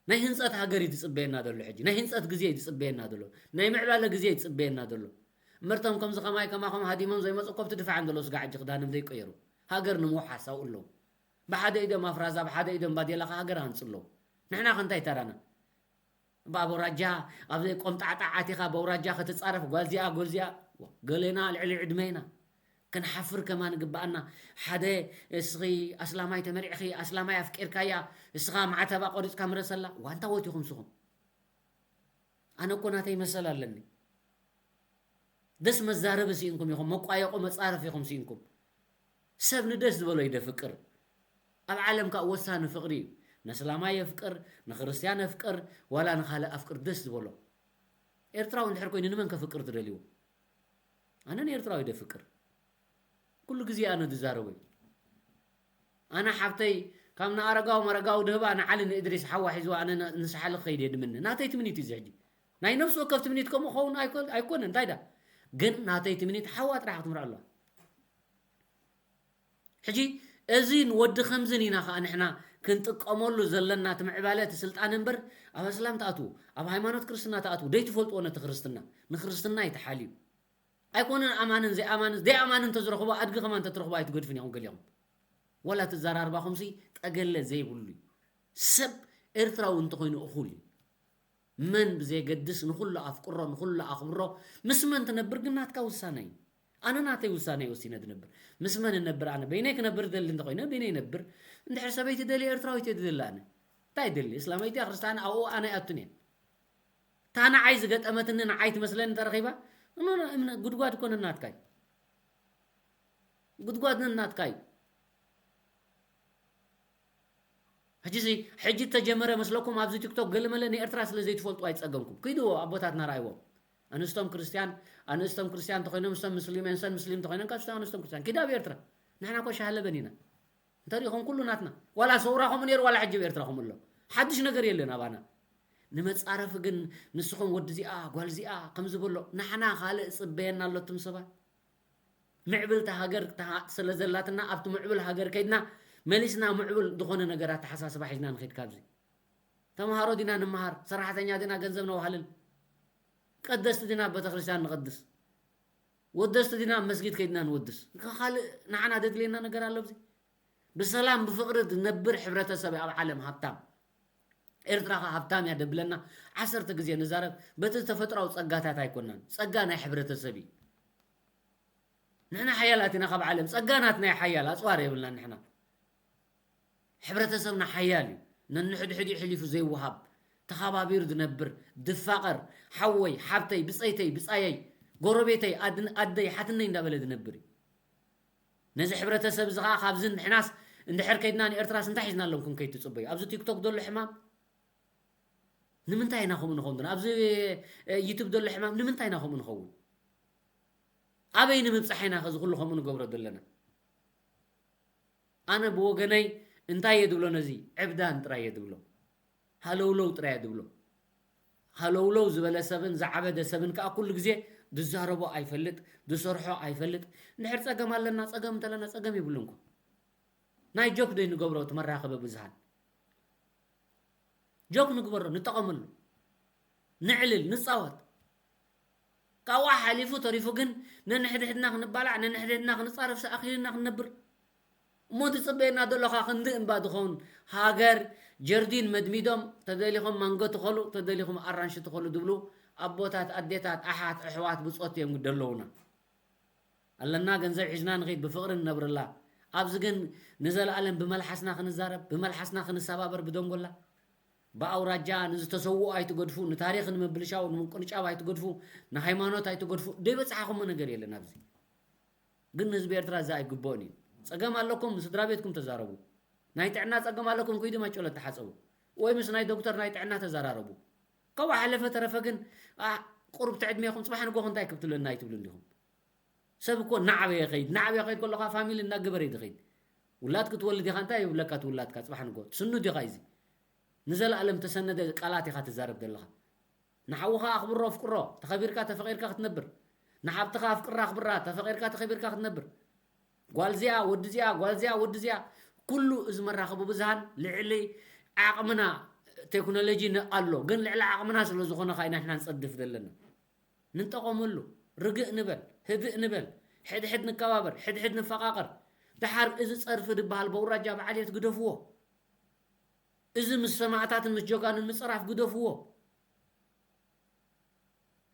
ናይ ህንጸት ሃገር እዩ ዝጽበየና ዘሎ ሕጂ። ናይ ህንጸት ግዜ እዩ ዝጽበየና ዘሎ። ናይ ምዕባለ ግዜ እዩ ዝጽበየና ዘሎ። እምበርቶም ከምዚ ከማይ ከማኹም ሃዲሞም ዘይመጹ ከብቲ ድፋዕ እዮም ዘለዉ ስጋ ሕጂ ክዳኖም ዘይቀየሩ። ሃገር ንምውሓስ ኣብኡ ኣለዉ። ብሓደ ኢዶም ኣፍራዛ፣ ብሓደ ኢዶም ባዴላ ከኣ ሃገር ኣንጽ ኣለዉ። ንሕና ከ እንታይ ተራና? ብኣውራጃ፣ ኣብ ቆምጣዕጣዕ ኣቲኻ ብኣውራጃ ክትጻረፍ፣ ጓል እዚኣ፣ ጓል እዚኣ፣ ገሌና ልዕሊ ዕድመና። ክንሓፍር ከማን ግብኣና። ሓደ እስኺ ኣስላማይ ተመሪዕኺ፣ ኣስላማይ ኣፍቂርካያ፣ እስኻ ማዕተባ ቆሪጽካ ምረሰላ። ዋንታ ወቲኹም ስኹም። ኣነ እኮ ናተይ መሰል ኣለኒ። ደስ መዛረቢ ስኢንኩም ኢኹም፣ መቋየቆ መጻረፊ ኢኹም ስኢንኩም። ሰብ ንደስ ዝበሎ እዩ ደፍቅር። ኣብ ዓለም ከኣ ወሳኒ ፍቅሪ እዩ። ነስላማይ የፍቅር፣ ንክርስትያን የፍቅር፣ ዋላ ንኻልእ ኣፍቅር ደስ ዝበሎ። ኤርትራዊ እንድሕር ኮይኑ ንመን ከፍቅር ትደልይዎ? ኣነ ንኤርትራዊ ደፍቅር። ኩሉ ግዜ ኣነ ዝዛረቦ እዩ። ኣነ ሓብተይ ካብ ንኣረጋዊ መረጋዊ ድህባ ንዓሊ ንእድሪስ ሓዋ ሒዝዋ ኣነ ን-፣ ንስሓሊ ክኸይድ እየ ድምነ። ናተይ ትምኒት እዩ እዚ ሕጂ። ናይ ነፍሲ ወከፍ ትምኒት ከምኡ ክኸውን ኣይኮ-፣ ኣይኮነን። እንታይ ዳ? ግን ናተይ ትምኒት ሓዋ ጥራሕ ክትምርዖ ኣለዋ። ሕጂ እዚን ወዲ ከምዝን ኢና ከኣ ንሕና ክንጥቀመሉ ዘለና እቲ ምዕባለ እቲ ስልጣን እምበር ኣብ ኣስላም ትኣትዉ፣ ኣብ ሃይማኖት ክርስትና ትኣትዉ፣ ደይትፈልጥዎ ነቲ ክርስትና። ንክርስትና ይተሓልዩ። ኣይኮነን ኣማንን ዘይኣማንን፣ ዘይኣማንን ተዝረኽቦ ኣድጊ ከማን ተትረኽቦ ኣይትገድፍን ኢኹም ገሊኹም። ወላ እቲ ኣዘራርባኹምሲ ጠገለ ዘይብሉ እዩ። ሰብ ኤርትራዊ እንተኾይኑ እኹል እዩ። መን ብዘየገድስ ንኹሉ ኣፍቅሮ፣ ንኹሉ ኣኽብሮ። ምስ መን ትነብር ግን ናትካ ውሳነ እዩ። ኣነ ናተይ ውሳነ እዩ ወሲነ ዝነብር። ምስ መን እነብር? ኣነ በይነይ ክነብር ደሊ እንተኾይነ በይነይ እነብር። እንድሕር ሰበይቲ ደሊ ኤርትራዊት እየ ዝደሊ ኣነ። እንታይ ደሊ? እስላመይቲ እያ፣ ክርስትያን ኣብኡ ኣነ ኣይኣቱን እየ። እታ ንዓይ ዝገጠመትኒ ንዓይ ትመስለኒ እንተረኺባ፣ እምነ-፣ እምነ-፣ ጉድጓድ ኮነ ናትካ እዩ። ጉድጓድ ነናትካ እዩ። ሕጂ ሲ-፣ ሕጂ ተጀመረ መስለኩም ኣብዚ ቲክቶክ ገለመለ ንኤርትራ ስለ ዘይትፈልጡ ኣይጸገምኩም። ኪዱ ኣቦታትና ረኣይዎም። ኣንስቶም ክርስትያን፣ ኣንስቶም ክርስትያን ተኾይኖም፣ እሶም ሙስሊም፣ እንሰን ሙስሊም ተኾይኖም፣ ካብ ኣንስቶም ክርስትያን። ኪዳ ኣብ ኤርትራ። ንሕና እኮ ሻሃለበን ኢና። እንተሪኢኹም ኩሉ ናትና። ዋላ ሰውራ ከምኡ ነይሩ፣ ዋላ ሕጂ ኣብ ኤርትራ ከምኡ ኣሎ። ሓድሽ ነገር የለን ኣባና። ንመጻረፊ ግን ንስኹም ወዲ እዚኣ፣ ጓል እዚኣ፣ ከምዚ በሎ፣ ንሕና ካልእ ጽበየና ኣሎ እትም ሰባት። ምዕብልቲ ሃገር ተሃ-፣ ስለ ዘላትና ኣብቲ ምዕቡል ሃገር ከይድና መሊስና ምዕቡል ዝኾነ ነገር ኣተሓሳስባ ሒዝና ንኸይድ ካብዚ። ተምሃሮ ዲና ንምሃር፣ ሰራሕተኛ ዲና ገንዘብ ነዋህልል፣ ቀደስቲ ዲና ኣብ ቤተክርስትያን ንቐድስ፣ ወደስቲ ዲና ኣብ መስጊድ ከይድና ንወድስ። ካልእ ንዓና ደድልየና ነገር ኣሎ ኣብዚ? ብሰላም ብፍቕሪ ዝነብር ሕብረተሰብ ኣብ ዓለም ሃብታም። ኤርትራ ከ ሃብታም እያ ደብለና ዓሰርተ ግዜ ንዛረብ። በቲ ተፈጥሮኣዊ ጸጋታት ኣይኮናን። ጸጋ ናይ ሕብረተሰብ እዩ። ንሕና ሓያላት ኢና ካብ ዓለም። ጸጋ ናትና እዩ ሓያል፣ ኣጽዋር የብልናን ንሕና። ሕብረተሰብና ሓያል እዩ። ነንሕድሕዲኡ ሕሊፉ ዘይወሃብ፣ ተኸባቢሩ ዝነብር፣ ዝፋቐር፣ ሓወይ፣ ሓብተይ፣ ብጸይተይ፣ ብጻየይ፣ ጎረቤተይ፣ ኣድን-፣ ኣደይ፣ ሓትነይ እንዳበለ ዝነብር እዩ። ነዚ ሕብረተሰብ እዚ ኸዓ ካብዚ ንሕናስ እንድሕር ከይድና ንኤርትራስ እንታይ ሒዝናሎም ክንከይድ ትጽበዩ? ኣብዚ ቲክቶክ ዘሎ ሕማም ንምንታይ ኢና ከምኡ ንኸውን ዘለና? ኣብዚ፣ እ፣ ዩቱብ ዘሎ ሕማም ንምንታይ ኢና ከምኡ ንኸውን? ኣበይ ንምብጻሕ ኢና ከዚ ኩሉ ከምኡ ንገብሮ ዘለና? ኣነ ብወገነይ እንታይ እየ ዝብሎ ነዚ? ዕብዳን ጥራይ እየ ዝብሎ። ሃለውለው ጥራይ እየ ዝብሎ። ሃለውለው ዝበለ ሰብን ዝዓበደ ሰብን ከኣ ኩሉ ግዜ ዝዛረቦ ኣይፈልጥ፣ ዝሰርሖ ኣይፈልጥ። እንድሕር ጸገም ኣለና፣ ጸገም እንተለና ጸገም የብሉን እኮ። ናይ ጆክ ዶ ንገብሮ እቲ መራኸቢ ብዙሃን? ጆክ ንግበሮ፣ ንጠቐመሉ። ንዕልል፣ ንጻወት። ካብኡ ሓሊፉ ተሪፉ ግን ነንሕድሕድና ክንባላዕ፣ ነንሕድሕድና ክንጻረፍ፣ ሰኣኺልና ክንነብር። እሞ ዝጽበየና ዘሎ ኸኣ ክንዲ እምባ ዝኸውን ሃገር ጀርዲን መድሚዶም፣ ተደሊኹም ማንጎ ትኸሉ፣ ተደሊኹም ኣራንሺ ትኸሉ ዝብሉ ኣቦታት፣ ኣዴታት፣ ኣሓት፣ ኣሕዋት፣ ብጾት እዮም ዘለዉና። ኣለና፣ ገንዘብ ሒዝና ንኸይድ፣ ብፍቕሪ ንነብረላ። ኣብዚ ግን ንዘለኣለም ብመልሓስና ክንዛረብ፣ ብመልሓስና ክንሰባበር ብደንጎላ። ብኣውራጃ ንዝተሰውኡ ኣይትገድፉ፣ ንታሪኽ ንምብልሻው፣ ንምቁንጫብ ኣይትገድፉ፣ ንሃይማኖት ኣይትገድፉ። ዘይበጻሕኹሞ ነገር የለን ኣብዚ። ግን ንህዝቢ ኤርትራ እዚ ኣይግብኦን እዩ። ጸገም ኣለኩም፣ ምስ ስድራ ቤትኩም ተዛረቡ። ናይ ጥዕና ጸገም ኣለኩም፣ ከይዱ ማይ ጨሎት ተሓጸቡ። ወይ ምስ ናይ ዶክተር ናይ ጥዕና ተዘራረቡ። ካብኡ ሓለፈ ተረፈ ግን፣ ኣ፣ ቁሩብ ትዕድሜኹም ጽባሕ ንግሆ እንታይ ክትብሉና ኣይትብሉ እንዲኹም። ሰብ እኮ እናዓበየ ይኸይድ፣ እናዓበየ ይኸይድ ከሎ ኸዓ ፋሚሊ እናገበረ እዩ ዝኸይድ። ውላድ ክትወልድ ኢኻ፣ እንታይ ይብለካ እቲ ውላድካ ጽባሕ ንግሆ? ትስኑ ዲኻ እዚ? ንዘለኣለም ተሰነደ ቃላት ኢኻ ትዛረብ ዘለኻ። ንሓውኻ ኣኽብሮ፣ ኣፍቅሮ፣ ተኸቢርካ ተፈቒርካ ክትነብር። ንሓብትኻ ኣፍቅራ፣ ኣኽብራ፣ ተፈቒርካ ተኸቢርካ ክትነብር። ጓል እዚኣ፣ ወዲ እዚኣ፣ ጓል እዚኣ፣ ወዲ እዚኣ፣ ኩሉ እዚ መራኸቢ ብዙሃን ልዕሊ ዓቕምና ቴክኖሎጂ ን-፣ ኣሎ፣ ግን ልዕሊ ዓቕምና ስለ ዝኾነ ኸዓ ኢና ንሕና ንጸድፍ ዘለና። ንጠቐመሉ፣ ርግእ ንበል፣ ህድእ ንበል፣ ሕድሕድ ንከባበር፣ ሕድሕድ ንፈቓቐር። ደሓር እዚ ጸርፊ ዝበሃል በውራጃ ብዓሌት ግደፍዎ። እዚ ምስ ሰማእታትን ምስ ጀጋኑን ምጽራፍ ግደፍዎ።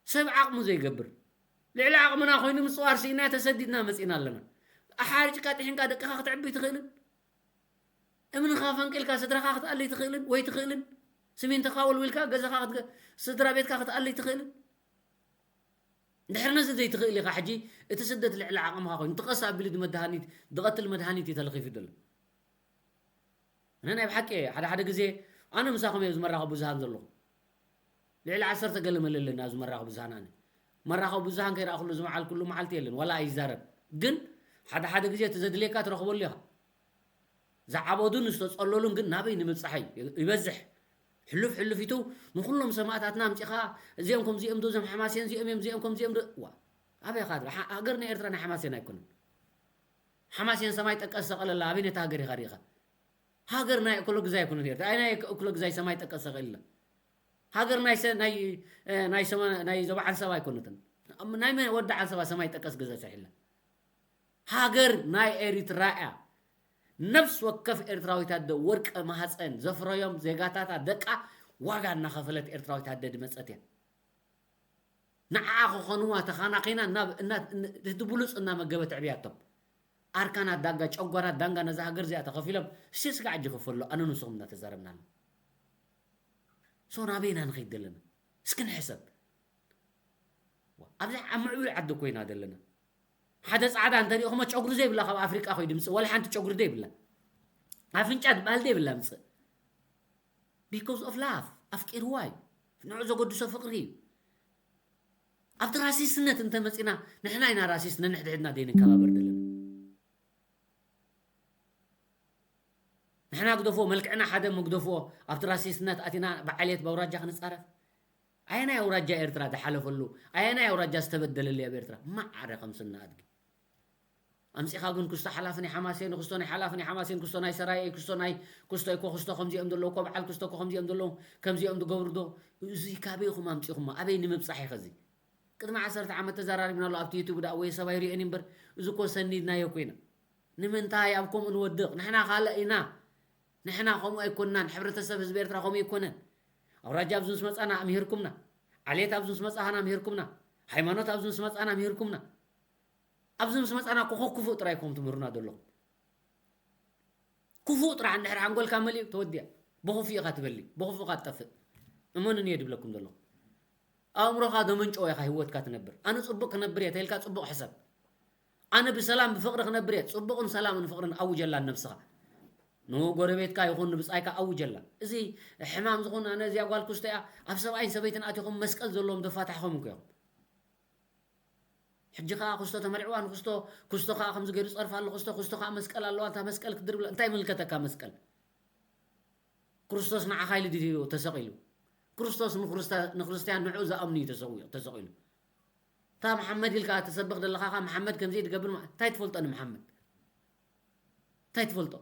ሰብ ዓቕሙ ዘይገብር፣ ልዕሊ ዓቕምና ኮይኑ ምጽዋር ስኢና ተሰዲድና መጺና ኣለና። ኣሓርጭካ ጥሒንካ ደቅኻ ክተዕቢ ትኽእልን፣ እምንኻ ፈንቂልካ ስድራኻ ክትኣሊ ትኽእልን ወይ ትኽእልን፣ ስሚንቶኻ ወልዊልካ ገዛኻ ክትገ-፣ ስድራ ቤትካ ክትኣሊ ትኽእልን። ድሕሪ ነዚ ዘይትኽእል ኢኻ። ሕጂ እቲ ስደት ልዕሊ ዓቕምኻ ኮይኑ፣ እቲ ቀስ ኣቢሉ ድመድሃኒት፣ ድቐትል መድሃኒት እዩ ተለኺፉ ዘሎ። ኣነ ናይ ብሓቂ ሓደ ሓደ ግዜ ኣነ ምሳኹም እየ ኣብዚ መራኸቢ ብዙሃን ዘለኹ። ልዕሊ ዓሰርተ ገለ መለ ኣለኒ ኣብዚ መራኸቢ ብዙሃን ኣነ። መራኸቢ ብዙሃን ከይረኣኹሉ ዝመዓልኩሉ መዓልቲ የለን፣ ዋላ ኣይዛረብ። ግን ሓደ ሓደ ግዜ እቲ ዘድልየካ ትረኽበሉ ኢኻ። ዝዓበዱን ዝተጸለሉን ግን ናበይ ንምብጻሕ እዩ ይበዝሕ። ሕሉፍ ሕሉፊቱ ንኹሎም ሰማእታትና ኣምጺኻ፣ እዚኦም ከምዚኦም ዶ፣ እዞም ሓማሴን እዚኦም እዮም፣ እዚኦም ከምዚኦም ዶ፣ ዋ፣ ኣበይ ኢኻ? ሃ-፣ ሃገርና ኤርትራ ናይ ሓማሴን ኣይኮነን። ሓማሴን ሰማይ ጠቀስ ሰቐለላ ኣበይነታ ሃገር ኢኻ ርኢኻ? ሃገር ናይ እኩለ ግዛይ ኣይኮነት ኤርትራ። ኣይ ናይ እኩለ ግዛይ ሰማይ ጠቀስ ሰቐለላ። ሃገር ናይ ሰ-፣ ናይ፣ እ፣ ናይ ሰማ-፣ ናይ ዞባ ዓንሰባ ኣይኮነትን። ናይ መን ወዲ ዓንሰባ ሰማይ ጠቀስ ገዛ ሰሪሕላ? ሃገር ናይ ኤሪትራ እያ። ነፍሲ ወከፍ ኤርትራዊት ኣደ ወርቂ ማህፀን ዘፍረዮም ዜጋታታ ደቃ ዋጋ እናኸፈለት ኤርትራዊት ኣደ ድመፀት እያ። ንዓ ክኾንዋ ተኻናኺና ናብ እና እቲ ብሉፅ እናመገበት ዕብያቶም ኣርካናት ዳንጋ ጨጓራት ዳንጋ ነዛ ሃገር እዚኣ ተኸፊሎም እስቲ ስጋዕ እጅ ክፈሎ ኣነ ንስኹም እናተዛረብና ኣሎ። ሶ ናበይና ንኸይድ ዘለና እስኪ ንሕሰብ። ኣብዚ ኣብ ምዕቡል ዓዲ ኮይና ዘለና ሓደ ጻዕዳ እንተሪእኹሞ ጨጉሪ ዘይብላ ካብ ኣፍሪቃ ኮይዱ ምጽእ ዋላ ሓንቲ ጨጉሪ ዘይብላ ኣፍንጫ ዝበሃል ዘይብላ ምጽእ because of love ኣፍቂርዋ እዩ። ንዑ ዘገድሶ ፍቅሪ እዩ። ኣብቲ ራሲስትነት እንተመጺና ንሕና ኢና ራሲስት ነንሕድሕድና ዘይንከባበር ዘለና። ንሕና ግደፍዎ መልክዕና ሓደ እሞ ግደፍዎ ኣብቲ ራሲስትነት ኣቲና ብዓሌት በኣውራጃ ክንጻረፍ ኣየናይ ኣውራጃ ኤርትራ ዝሓለፈሉ ኣየናይ ኣውራጃ ዝተበደለሉ ኣብ ኤርትራ ማዕረ ከም ስና ኣድጊ ኣምጺኻ ግን ክስቶ ሓላፊ ናይ ሓማሴን ክስቶ ናይ ሓላፊ ናይ ሓማሴን ክስቶ ናይ ሰራየ ክስቶ ናይ ክስቶ እኮ ክስቶ ከምዚኦም ዘለዉ እኮ በዓል ክስቶ እኮ ከምዚኦም ዘለዉ ከምዚኦም ዝገብሩ ዶ እዚ ካበይኹም ኣምጺኹሞ ኣበይ ንምብጻሕ ኢኸ እዚ ቅድሚ ዓሰርተ ዓመት ተዘራሪብናሉ ኣብቲ ዩቱብ ደኣ ወይ ሰብ ኣይርእዮን እዩ እምበር እዚ እኮ ሰኒድናዮ ኮይና ንምንታይ ኣብ ከምኡ ንወድቕ ንሕና ካልእ ኢና ንሕና ከምኡ ኣይኮንናን ሕብረተሰብ ህዝቢ ኤርትራ ከምኡ ኣይኮነን ኣውራጃ ኣብዚ ምስ መጻና ኣምሂርኩምና ዓሌት ኣብዚ ምስ መጻና ኣምሂርኩምና ሃይማኖት ኣብዚ ምስ መጻና ኣምሂርኩምና ኣብዚ ምስ መጻና ኮኾ ክፉእ ጥራይ ኮም ትምህሩና ዘለኹም ክፉእ ጥራሕ እንድሕር ሓንጎልካ መሊኡ ተወዲኣ ብኽፉእ ኢኻ ትበሊ ብኽፉእካ ትጠፍእ እመኑኒ እየ ድብለኩም ዘለኹ ኣእምሮኻ ደመንጨወ ኢኻ ህይወትካ ትነብር ኣነ ጽቡቅ ክነብር እየ ተልካ ጽቡቅ ሕሰብ ኣነ ብሰላም ብፍቅሪ ክነብር እየ ጽቡቅን ሰላምን ፍቅርን ኣውጀላ ነብስኻ ንጎረቤትካ ይኹን ንብጻይካ ኣውጀላ እዚ ሕማም ዝኾን ኣነ እዚኣ ጓል ክስቶ እያ ኣብ ሰብኣይን ሰበይትን ኣቲኹም መስቀል ዘለዎም ዘፋታሕኹም እኮ ኢኹም ሕጂ ከዓ ክስቶ ተመርዕዋ ንክስቶ ክስቶ ከዓ ከምዚ ገይሩ ፀርፍ ኣሎ ክስቶ ክስቶ ከዓ መስቀል ኣለዋ እታ መስቀል ክትድርብላ እንታይ ይምልከተካ መስቀል ክርስቶስ ንዓኻ ኢሉ ድዩ ተሰቒሉ ክርስቶስ ንክርስታ- ንክርስትያን ንዕኡ ዝኣምኑ እዩ ተሰቒ- ተሰቒሉ እታ መሓመድ ኢልካ ተሰብኽ ዘለኻ ከዓ መሓመድ ከምዚ ትገብር ማ- እንታይ ትፈልጦ ንመሓመድ እንታይ ትፈልጦ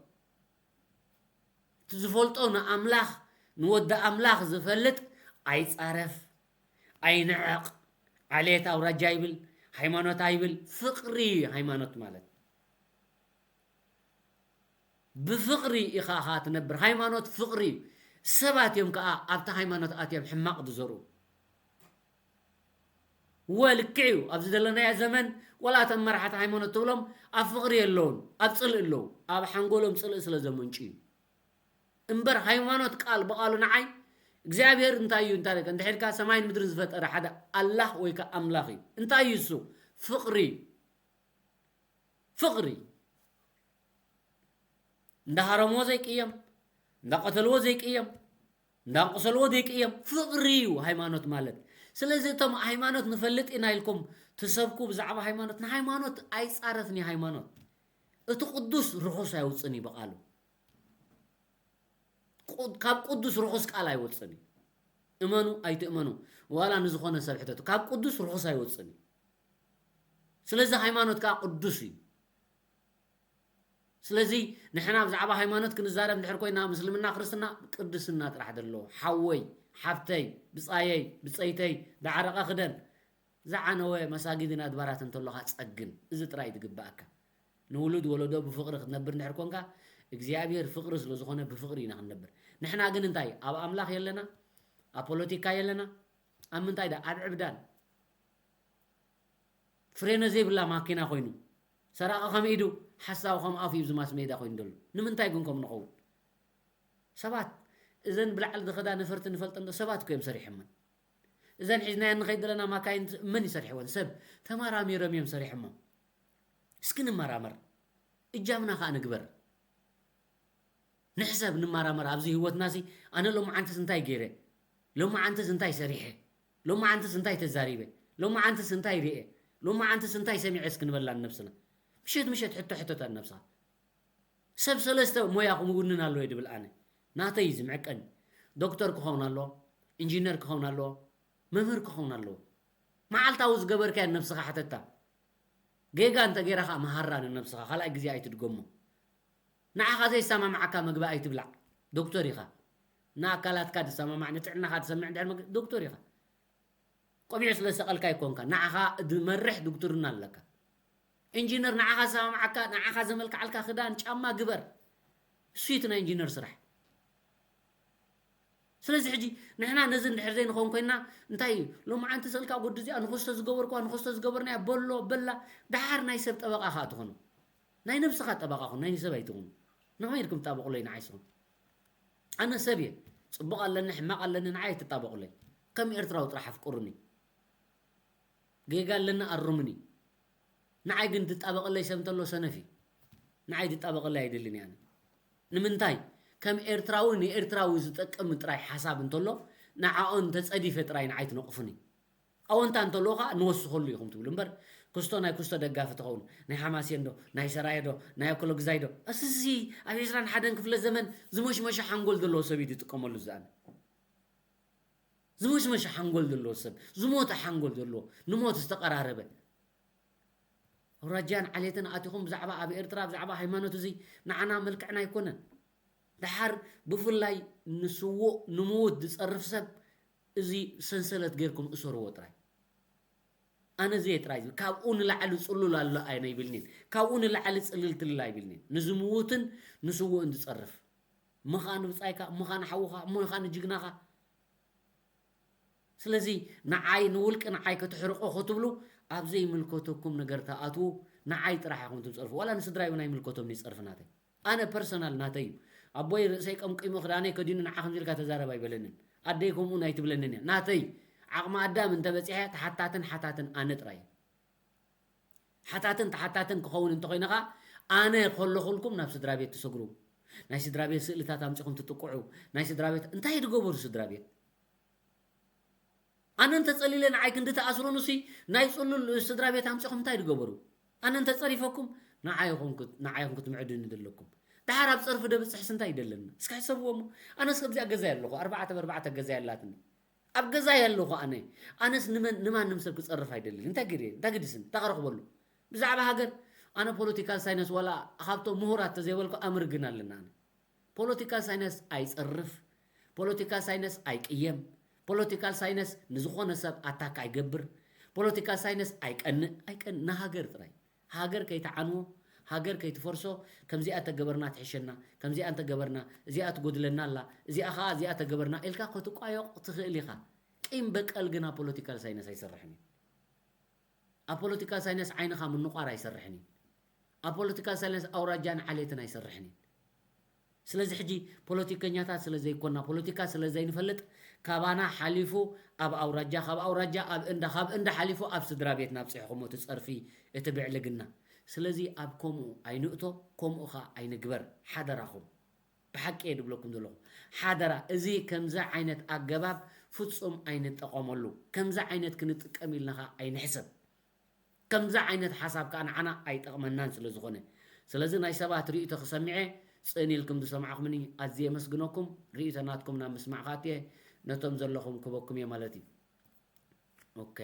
እቲ ዝፈልጦ ንኣምላኽ ንወዲ ኣምላኽ ዝፈልጥ ኣይጻረፍ ኣይንዕቕ ዓሌት ኣውራጃ ይብል ሃይማኖት ኣይብል ፍቕሪ ሃይማኖት ማለት ብፍቕሪ ኢኻ ኻ ትነብር ሃይማኖት ፍቕሪ እዩ ሰባት እዮም ከዓ ኣብቲ ሃይማኖት ኣትዮም ሕማቕ ዝዘርኡ እወ ልክዕ እዩ ኣብዚ ዘለናዮ ዘመን ወላ እቶም መራሕቲ ሃይማኖት ትብሎም ኣብ ፍቕሪ የለውን ኣብ ፅልኢ ኣለዉ ኣብ ሓንጎሎም ፅልኢ ስለ ዘመንጩ እዩ እምበር ሃይማኖት ቃል ብቓሉ ንዓይ እግዚኣብሔር እንታይ እዩ እንታይ ደቀ እንድሕድካ ሰማይን ምድርን ዝፈጠረ ሓደ ኣላህ ወይ ከዓ ኣምላኽ እዩ እንታይ እዩ እሱ ፍቕሪ እዩ ፍቕሪ እንዳሃረምዎ ዘይቅየም እንዳቀተልዎ ዘይቅየም እንዳንቆሰልዎ ዘይቅየም ፍቕሪ እዩ ሃይማኖት ማለት ስለዚ እቶም ሃይማኖት ንፈልጥ ኢና ኢልኩም ትሰብኩ ብዛዕባ ሃይማኖት ንሃይማኖት ኣይፃረፍን እዩ ሃይማኖት እቲ ቅዱስ ርኹስ ኣይውፅን እዩ ብቃሉ ካብ ቅዱስ ርኹስ ቃል ኣይወፅን እዩ እመኑ ኣይትእመኑ ዋላ ንዝኾነ ሰብ ሕተቱ ካብ ቅዱስ ርኹስ ኣይወፅን እዩ ስለዚ ሃይማኖት ከዓ ቅዱስ እዩ ስለዚ ንሕና ብዛዕባ ሃይማኖት ክንዛረብ እንድሕር ኮይና ምስልምና ክርስትና ቅድስና ጥራሕ ዘለዎ ሓወይ ሓፍተይ ብፃየይ ብፀይተይ ዳዓረቐ ክደን ዝዓነወ መሳጊድን ኣድባራት እንተሎኻ ጸግን እዚ ጥራይ ትግባኣካ ንውሉድ ወለዶ ብፍቕሪ ክትነብር እንድሕር ኮንካ እግዚኣብሔር ፍቕሪ ስለ ዝኾነ ብፍቕሪ ኢና ክንነብር ንሕና ግን እንታይ ኣብ ኣምላኽ የለና ኣብ ፖለቲካ የለና ኣብ ምንታይ ዳ ኣብ ዕብዳን ፍሬነ ዘይብላ ማኪና ኮይኑ ሰራቂ ከም ኢዱ ሓሳዊ ከም ኣፉ እዩ ዝማስ ሜዳ ኮይኑ ዘሎ ንምንታይ ግን ከም ንኸውን ሰባት እዘን ብላዕሊ ዝኸዳ ነፈርቲ ንፈልጠን ሰባት እኮ እዮም ሰሪሖመን እዘን ሒዝናየን ንኸይድ ዘለና ማካይን መን ይሰርሕወን ሰብ ተመራሚሮም እዮም ሰሪሖሞ እስኪ ንመራመር እጃምና ከዓ ንግበር ንሕሰብ ንመራመር ኣብዚ ህይወትና ሲ ኣነ ሎማዓንትስ እንታይ ገይረ ሎማዓንትስ እንታይ ሰሪሐ ሎማዓንትስ እንታይ ተዛሪበ ሎማዓንትስ እንታይ ርኤ ሎማዓንትስ እንታይ ሰሚዐ እስኪ ንበላ ንነብስና ምሸት ምሸት ሕቶ ሕተታ ንነብስኻ ሰብ ሰለስተ ሞያ ክምውንን ኣለዎ ድብል ኣነ ናተይ ዝምዕቀኒ ዶክተር ክኸውን ኣለዎ ኢንጂነር ክኸውን ኣለዎ መምህር ክኸውን ኣለዎ መዓልታዊ ዝገበርካዮ ነብስኻ ሕተታ ጌጋ እንተ ገይራ ከዓ መሃራ ንነብስኻ ካልኣይ ግዜ ኣይትድገሞ ንዓኻ ዘይሰማምዓካ መግቢ ኣይትብላዕ ዶክተር ኢኻ ንኣካላትካ ዝሰማማዕ ንጥዕናኻ ዝሰምዕ ድሕር ዶክተር ኢኻ ቆቢዕ ስለ ዝሰቐልካ ኣይኮንካ ንዓኻ ዝመርሕ ድክትርና ኣለካ ኢንጂነር ንዓኻ ዝሰማምዓካ ንዓኻ ዘመልክዓልካ ክዳን ጫማ ግበር እሱ እዩ እቲ ናይ ኢንጂነር ስራሕ። ስለዚ ሕጂ ንሕና ነዚ እንድሕር ዘይንኸውን ኮይና፣ እንታይ እዩ ሎማዓንቲ ሰልካ ጉድ እዚኣ ንኸስቶ ዝገበርኳ ንኸስቶ ዝገበርናያ በሎ በላ። ደሓር ናይ ሰብ ጠበቃ ከዓ ትኾኑ፣ ናይ ነብስኻ ጠበቃ ኹን፣ ናይ ሰብ ኣይትኹኑ። ንኸመይ ኢልኩም ትጣበቁለይ ንዓይ ስኹም? ኣነ ሰብ እየ። ፅቡቅ ኣለኒ ሕማቅ ኣለኒ ንዓይ ኣይትጣበቁለይ። ከም ኤርትራዊ ጥራሕ ኣፍቅሩኒ። ጌጋ ኣለኒ ኣሩምኒ። ንዓይ ግን ዝጣበቀለይ ሰብ እንተሎ ሰነፍ እዩ። ንዓይ ዝጣበቀለይ ኣይደልን እየ ኣነ። ንምንታይ? ከም ኤርትራዊ ንኤርትራዊ ዝጠቅም ጥራይ ሓሳብ እንተሎ ንዓኦን ተጸዲፈ ጥራይ ንዓይ ትነቕፉኒ። ኣወንታ እንተሎ ከዓ ንወስኸሉ ኢኹም ትብሉ እምበር፣ ክስቶ ናይ ክስቶ ደጋፊ ትኸውን፣ ናይ ሓማሴን ዶ ናይ ሰራየ ዶ ናይ ኣኮሎግዛይ ዶ? እስሲ ኣብ ዕስራን ሓደን ክፍለ ዘመን ዝመሽመሸ ሓንጎል ዘለዎ ሰብ እዩ ዝጥቀመሉ። ዝኣነ ዝመሽመሸ ሓንጎል ዘለዎ ሰብ፣ ዝሞተ ሓንጎል ዘለዎ፣ ንሞት ዝተቐራረበ። ኣውራጃን ዓሌትን ኣቲኹም ብዛዕባ ኣብ ኤርትራ ብዛዕባ ሃይማኖት፣ እዚ ንዓና መልክዕና ኣይኮነን። ደሓር ብፍላይ ንስዉእ ንምዉት ዝጸርፍ ሰብ እዚ ሰንሰለት ጌርኩም እሰርዎ ጥራይ። ኣነ እዚ እየ ጥራይ ዝብል። ካብኡ ንላዕሊ ጽሉል ኣሎ ኣይነ ይብልኒን። ካብኡ ንላዕሊ ጽልል ትልል ኣይብልኒን። ንዝምዉትን ንስዉእን ዝጸርፍ። እሞ ኸኣ ንብጻይካ፣ እሞ ኸኣ ንሓውኻ፣ እሞ ኸኣ ንጅግናኻ። ስለዚ ንዓይ ንውልቂ ንዓይ ከተሕርቆ ክትብሉ ኣብ ዘይምልከተኩም ነገር ተኣትዉ። ንዓይ ጥራሕ ኢኹም ትጸርፉ። ዋላ ንስድራይ እውን ኣይምልከቶም ይጸርፍ ናተይ። ኣነ ፐርሰናል ናተይ እዩ። ኣቦይ ርእሰይ ቀምቂሙ ክዳነይ ከዲኑ ንዓ ከምዚ ኢልካ ተዛረብ ኣይበለንን። ኣደይ ከምኡ ኣይትብለንን እያ። ናተይ ዓቕሚ ኣዳም እንተበጺሐ ተሓታትን ሓታትን ኣነ ጥራይ እየ። ሓታትን ተሓታትን ክኸውን እንተኾይነ ኸኣ ኣነ ከለኹልኩም ናብ ስድራ ቤት ትሰግሩ። ናይ ስድራ ቤት ስእልታት ኣምጺኹም ትጥቅዑ። ናይ ስድራ ቤት እንታይ ድገበሩ ስድራ ቤት? ኣነ እንተጸሊለ ንዓይ ክንዲ ተኣስሩንሲ ናይ ጽሉል ስድራ ቤት ኣምጺኹም እንታይ ድገበሩ? ኣነ እንተጸሪፈኩም ንዓይ ኢኹም ክት-፣ ንዓይ ኢኹም ክትምዕዱኒ ዘለኩም። ደሓር ኣብ ጸርፊ ደብጽሕስ እንታይ ይደለና? እስኪ ሕሰብዎ እሞ። ኣነስ ከምዚኣ ገዛይ ኣለኹ፣ ኣርባዕተ ብኣርባዕተ ገዛይ ኣላትኒ። ኣብ ገዛይ ኣለኹ ኣነ። ኣነስ ንመን-፣ ንማንም ሰብ ክጸርፍ ኣይደልን። እንታይ ግድ-፣ እንታይ ግድስን? እንታይ ከረኽበሉ? ብዛዕባ ሃገር ኣነ ፖለቲካል ሳይነስ ዋላ ካብቶም ምሁራት ተዘይበልኩ ኣምር ግን ኣለና ኣነ። ፖለቲካል ሳይነስ ኣይጸርፍ፣ ፖለቲካል ሳይነስ ኣይቅየም፣ ፖለቲካል ሳይነስ ንዝኾነ ሰብ ኣታክ ኣይገብር፣ ፖለቲካል ሳይነስ ኣይቀንእ፣ ኣይቀንእ፣ ንሃገር ጥራይ። ሃገር ከይትዓንዎ፣ ሃገር ከይትፈርሶ፣ ከምዚኣ ተገበርና ትሕሸና፣ ከምዚኣ እንተገበርና፣ እዚኣ ትጎድለና ኣላ፣ እዚኣ ኸኣ እዚኣ ተገበርና ኢልካ ክትቋየቕ ትኽእል ኢኻ። ቂም በቀል ግን ኣብ ፖለቲካል ሳይነስ ኣይሰርሕን እዩ። ኣብ ፖለቲካል ሳይነስ ዓይንኻ ምንቋር ኣይሰርሕን እዩ። ኣብ ፖለቲካል ሳይነስ ኣውራጃን ዓሌትን ኣይሰርሕን እዩ። ስለዚ ሕጂ ፖለቲከኛታት ስለ ዘይኮና፣ ፖለቲካ ስለ ዘይንፈልጥ፣ ካባና ሓሊፉ ኣብ ኣውራጃ፣ ካብ ኣውራጃ ኣብ እንዳ፣ ካብ እንዳ ሓሊፉ ኣብ ስድራ ቤትና ኣብጺሕኹሞ እቲ ጸርፊ፣ እቲ ብዕልግና። ስለዚ ኣብ ከምኡ ኣይንእቶ፣ ከምኡ ኸኣ ኣይንግበር። ሓደራኹም። ብሓቂ እየ ድብለኩም ዘለኹ። ሓደራ፣ እዚ ከምዚ ዓይነት ኣገባብ ፍጹም ኣይንጠቐመሉ። ከምዚ ዓይነት ክንጥቀም ኢልና ኸኣ ኣይንሕሰብ። ከምዚ ዓይነት ሓሳብ ከኣ ንዓና ኣይጠቕመናን ስለ ዝኾነ። ስለዚ ናይ ሰባት ርእይቶ ክሰምዐ ጽን ኢልኩም ዝሰማዕኹምኒ ኣዝየ የመስግነኩም። ርእይቶ ናትኩም ናብ ምስማዕ ክኣቱ እየ። ነቶም ዘለኹም ክበኩም እየ ማለት እዩ። ኦኬ።